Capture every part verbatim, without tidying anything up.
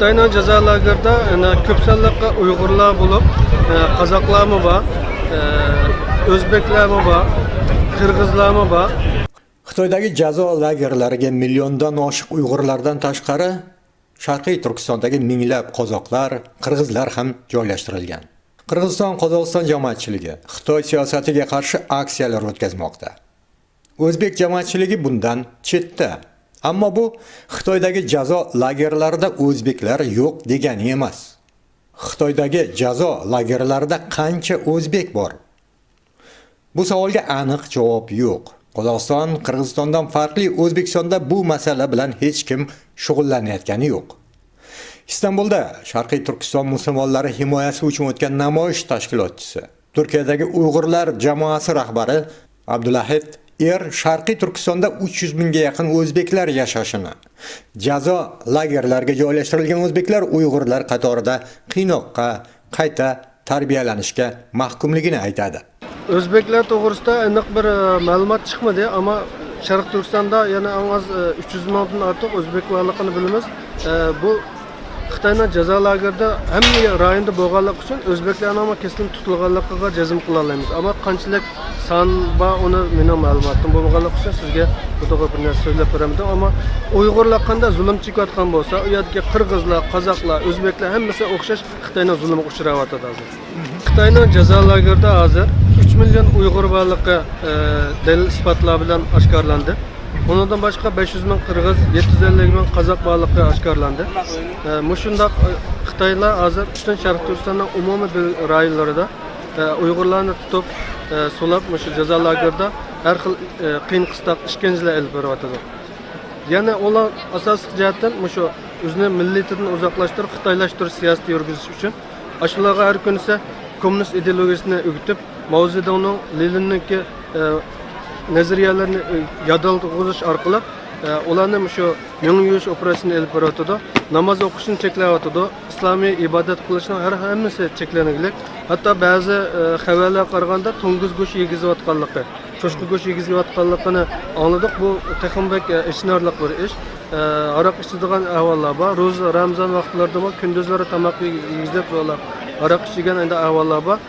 خىتاينىڭ جازا لاگېرىدا يەنە كۆپ سانلىق ئۇيغۇرلار بولۇپ، ئە، قازاقلارمۇ بار، ئە، ئۆزبېكلەرمۇ بار، قىرغىزلارمۇ بار. خىتايداكى جازا لاگېرلىرىگە مىليوندىن ئوشۇق ئۇيغۇرلاردىن تاشقىرى، شەرقىي تۈركىستاندىكى مىڭلاپ قازاقلار، قىرغىزلار ھەم جايلاشتۇرۇلغان. قىرغىزىستان، قازاقىستان جامائەتچىلىكى خىتاي سىياسىتىگە قارشى ئاكسىيەلەر ئۆتكۈزمەكتە. ئۆزبېك جامائەتچىلىكى بۇندىن چەتتە. ئەمما بۇ خىتايدىكى جازا لاگېرلىرىدا ئۆزبېكلەر يوق دېگەنى ئەمەس. خىتايدىكى جازا لاگېرلىرىدا قانچە ئۆزبېك بار؟ بۇ ساۋالغا ئېنىق جاۋاب يوق. قازاقىستان، قىرغىزىستاندىن پەرقلى ئۆزبېكىستاندا بۇ مەسىلە بىلەن ھېچكىم شۇغۇللىنىۋاتقىنى يوق. ئىستانبۇلدا شەرقىي تۈركىستان مۇسۇلمانلىرى ھىمايىسى ئۈچۈن ئۆتكەن نامايىش تەشكىلاتچىسى، تۈركىيەدىكى ئۇيغۇرلار جامائەسى رەھبىرى ئابدۇللاھىت ئېر شەرقىي تۈركىستاندا ئۈچ يۈز مىڭغا يېقىن ئۆزبېكلەر ياشاشىنى، جازا لاگېرلىرىگە جايلاشتۇرۇلغان ئۆزبېكلەر ئۇيغۇرلار قاتارىدا قىيناققا، قايتا تەربىيەلەنىشكە مەھكۇملۇقىنى ئېيتىدۇ. ئۆزبېكلەر توغرىسىدا ئېنىق بىر، ئە، مەلۇمات چىقمىدى، ئەمما شەرقىي تۈركىستاندا يەنە ئەڭ ئاز، ئە، ئۈچ يۈز مىڭدىن ئارتۇق ئۆزبېك بارلىقىنى بىلىمىز. ئە، بۇ خىتاينىڭ جازا لاگېرىدا ھەممە رايوندا بولغانلىقى ئۈچۈن ئۆزبېكلەرنىڭمۇ كېسىلىنىپ تۇتۇلغانلىقىغا جەزم قىلالايمىز. ئەمما قانچىلىك سان بار، ئۇنى مېنىڭ مەلۇماتىم بولمىغانلىقى ئۈچۈن سىزگە بۇ توغرا بىر نەرسە سۆزلەپ بېرەلمىدىم. ئەمما ئۇيغۇرلار قانداق زۇلۇم چېكىۋاتقان بولسا، ئۇ يەردىكى قىرغىزلار، قازاقلار، ئۆزبېكلەر ھەممىسى ئوخشاش خىتاينىڭ زۇلۇمىغا ئۇچراۋاتىدۇ ھازىر. خىتاينىڭ جازا لاگېرىدا ھازىر ئۈچ مىليون ئۇيغۇر بارلىقى، ئە، دەلىل ئىسپاتلار بىلەن ئاشكارىلاندى. ئۇنىڭدىن باشقا بەش يۈز مىڭ قىرغىز، يەتتە يۈز ئەللىك مىڭ قازاق بارلىقى ئاشكارىلاندى. ئە، مۇشۇنداق، ئە، خىتايلار ھازىر پۈتۈن شەرقىي تۈركىستاننىڭ ئومۇمىي بىل-، رايونلىرىدا، ئە، ئۇيغۇرلارنى تۇتۇپ، ئە، سولاپ، مۇشۇ جازا لاگېرىدا ھەر خىل، ئە، قىيىن قىستاق ئىشكەنجىلەر ئېلىپ بېرىۋاتىدۇ. يەنە ئۇلار ئاساسلىق جەھەتتىن مۇشۇ ئۆزىنى مىللىتىدىن ئۇزاقلاشتۇرۇپ، خىتايلاشتۇرۇش سىياسىتى يۈرگۈزۈش ئۈچۈن ئاشۇلارغا ھەر كۈنسى كوممۇنىست ئىدېئولوگىيىسىنى ئۆگىتىپ، ماۋزېدۇڭنىڭ، لېنىننىڭكى، ئە، نەزەرىيەلىرىنى، ئە، يادلىتىۋېتىش ئارقىلىق، ئە، ئۇلارنى مۇشۇ مېڭە يۇيۇش ئوپېراتسىيىسىنى ئېلىپ بېرىۋاتىدۇ، ناماز ئوقۇشنى چەكلەۋاتىدۇ، ئىسلامىي ئىبادەت قىلىشنىڭ ھەر ھەممىسى چەكلەنگۈلۈك. ھەتتا بەزى، ئە، خەۋەرلەرگە قارىغاندا توڭگۇز گۆشى يېگۈزۈۋاتقانلىقى، چوشقا گۆشى يېگۈزۈۋاتقانلىقىنى ئاڭلىدۇق. بۇ تېخىمۇ بەك، ئە، ئېچىنارلىق بىر ئىش. ئە، ھاراق ئىچىدىغان ئەھۋاللار بار. روزا، رامىزان ۋاقىتلىرىدىمۇ كۈندۈزلىرى تاماق يېگۈزۈپ، ھاراق ئىچىدىغان ئەندى ئەھۋاللار بار.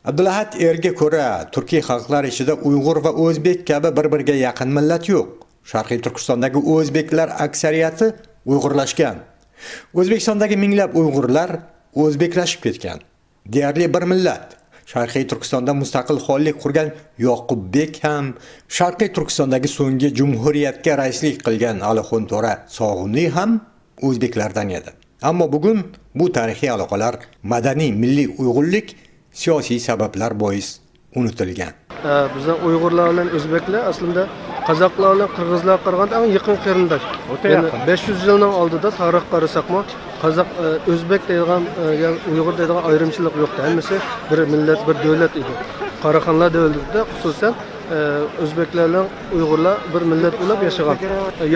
ئابدۇلئەھەد ئېرگە كۆرە، تۈركىي خەلقلەر ئىچىدە ئۇيغۇر ۋە ئۆزبېك كەبى بىر-بىرىگە يېقىن مىللەت يوق. شەرقىي تۈركىستاندىكى ئۆزبېكلەر ئەكسەرىيىتى ئۇيغۇرلاشقان. ئۆزبېكىستاندىكى مىڭلاپ ئۇيغۇرلار ئۆزبېكلەشىپ كەتكەن. دېيەرلى بىر مىللەت. شەرقىي تۈركىستاندا مۇستەقىل خانلىق قۇرغان ياقۇپ بېك ھەم شەرقىي تۈركىستاندىكى سوڭغى جۇمھۇرىيەتكە رەئىسلىك قىلغان ئالىخان تۆرە ساغۇنلى ھەم ئۆزبېكلەردىن ئىدى. ئەمما بۈگۈن بۇ تارىخىي ئالاقىلار مەدەنىي مىللىي ئۇيغۇرلۇق سىياسىي سەۋەبلەر بويىس ئۇنتۇلغان. ئە، بىزنىڭ ئۇيغۇرلار بىلەن ئۆزبېكلەر ئەسلىندە قازاقلار بىلەن قىرغىزلارغا قارىغاندا ئەڭ يېقىن قېرىنداش. ئوتتا يەنى يېقىن. بەش يۈز يىلنىڭ ئالدىدا تارىخقا قارىساقمۇ، قازاق، ئە، ئۆزبېك دەيدىغان، ئە، يا ئۇيغۇر دەيدىغان ئايرىمچىلىق يوقتى. ھەممىسى بىر مىللەت، بىر دۆلەت ئىدى. قاراخانلار دۆلىتىدە خۇسۇسەن، ئە، ئۆزبېكلەر بىلەن ئۇيغۇرلار بىر مىللەت بولۇپ ياشىغان.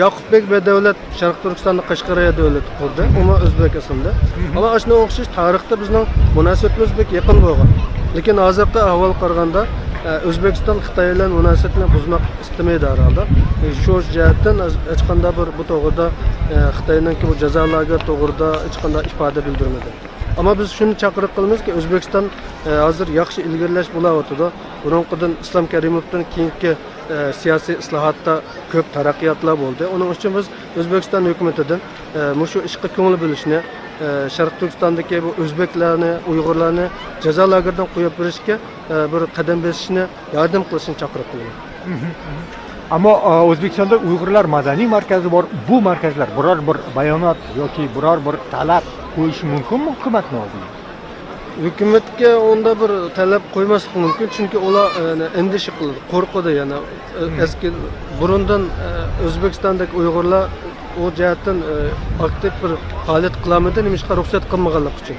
ياقۇپ بەگ بەدەۋلەت شەرقىي تۈركىستاندا قەشقەرىيە دۆلىتى قۇردى. ئۇمۇ ئۆزبېك ئەسلىدە. ئەمما ئاشۇنىڭغا ئوخشاش تارىختا بىزنىڭ مۇناسىۋىتىمىز بەك يېقىن بولغان. لېكىن ھازىرقى ئەھۋالغا قارىغاندا، ئە، ئۆزبېكىستان خىتاي بىلەن مۇناسىۋەتنى بۇزماق ئىستىمەيدۇ ھەرھالدا. شۇ جەھەتتىن ھېچقانداق بىر بۇ توغرىدا، ئە، خىتاينىڭكى بۇ جازا لاگېرى توغرىدا ھېچقانداق ئىپادە بىلدۈرمىدى. ئەمما بىز شۇنى چاقىرىق قىلىمىزكى، ئۆزبېكىستان، ئە، ھازىر ياخشى ئىلگىرىلەش بولاۋاتىدۇ. بۇرۇنقىدىن ئىسلام كەرىموۋتىن كېيىنكى، ئە، سىياسىي ئىسلاھاتتا كۆپ تەرەققىياتلار بولدى. ئۇنىڭ ئۈچۈن بىز ئۆزبېكىستان ھۆكۈمىتىدىن، ئە، مۇشۇ ئىشقا كۆڭۈل بۆلۈشنى، ئە، شەرقىي تۈركىستاندىكى بۇ ئۆزبېكلەرنى، ئۇيغۇرلارنى جازا لاگېرىدىن قويۇپ بېرىشكە، ئە، بىر قەدەم بېسىشنى ياردەم قىلىشنى چاقىرىق قىلىمەن. ئەمما، ئە، ئۆزبېكىستاندا ئۇيغۇرلار مەدەنىي مەركەزى بار. بۇ مەركەزلەر بىرەر بىر بايانات ياكى بىرەر بىر تەلەپ قويۇشى مۇمكىنمۇ ھۆكۈمەتنىڭ ئالدىغا؟ ھۆكۈمەتكە ئۇنداق بىر تەلەپ قويماسلىقى مۇمكىن، چۈنكى ئۇلار، ئە، ئەندىشە قىلىدۇ، قورقىدۇ يەنە. ئە، ئەسكى بۇرۇندىن، ئە، ئۆزبېكىستاندىكى ئۇيغۇرلار ئۇ جەھەتتىن، ئە، ئاكتىپ بىر پائالىيەت قىلالمىدى، نېمىشقا رۇخسەت قىلمىغانلىقى ئۈچۈن.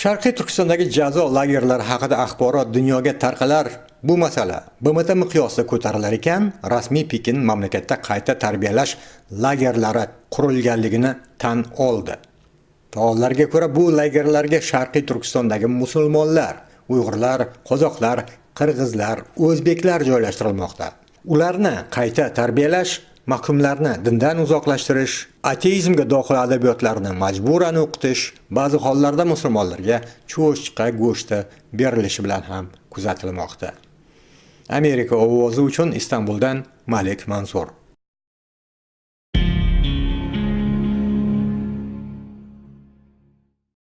شەرقىي تۈركىستاندىكى جازا لاگېرلىرى ھەققىدە ئەخبارات دۇنياغا تارقىلار. بۇ مەسىلە ب م ت مىقياسىدا كۆتۈرۈلەركەن، رەسمىي پېكىن مەملىكەتتە قايتا تەربىيەلەش لاگېرلىرى قۇرۇلغانلىقىنى تەن ئالدى. پائاللارغا كۆرە، بۇ لاگېرلارغا شەرقىي تۈركىستاندىكى مۇسۇلمانلار، ئۇيغۇرلار، قازاقلار، قىرغىزلار، ئۆزبېكلار جايلاشتۇرۇلماقتا. ئۇلارنى قايتا تەربىيەلەش مەھكۇملارنى دىندىن ئۇزاقلاشتۇرۇش، ئاتېئىزمگە دوقىلى ئەدەبىياتلارنى مەجبۇرەن ئوقۇتۇش، بەزى ھاللاردا مۇسۇلمانلارغا چوۋۇشچىقا گۆشى بېرىلىشى بىلەن ھەم كۆزىتىلمەكتە. ئامېرىكا ئاۋازى ئۈچۈن ئىستانبۇلدىن مالىك مانسۇر.